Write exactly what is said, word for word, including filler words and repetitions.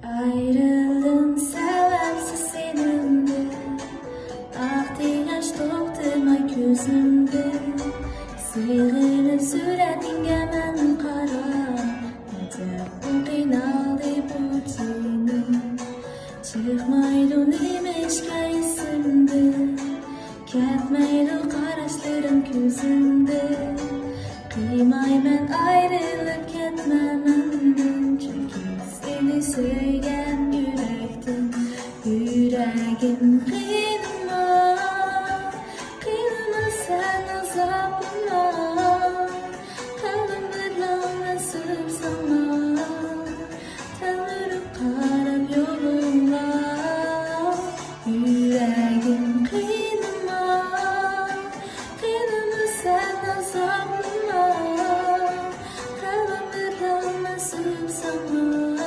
ئايرىلدىم سەۋەبسىز سېنىڭدىن، ئاقتى ياش توختىماي كۆزۈمدىن. سېغىنىپ سۈرەتىڭگە مەن قاراپ، ئەجەب ئۇ قىينالدى بۇ جېنىم. چىقمايدۇ نېمىشقا ئېسىمدىن، كەتمەيدۇ قاراشلىرىڭ كۆزۈمدىن. قىيمايمەن ئايرىلىپ كەتمە مەندىن، چۈنكى سېنى سۆيگەن يۈرەكتىن. يۈرەكىم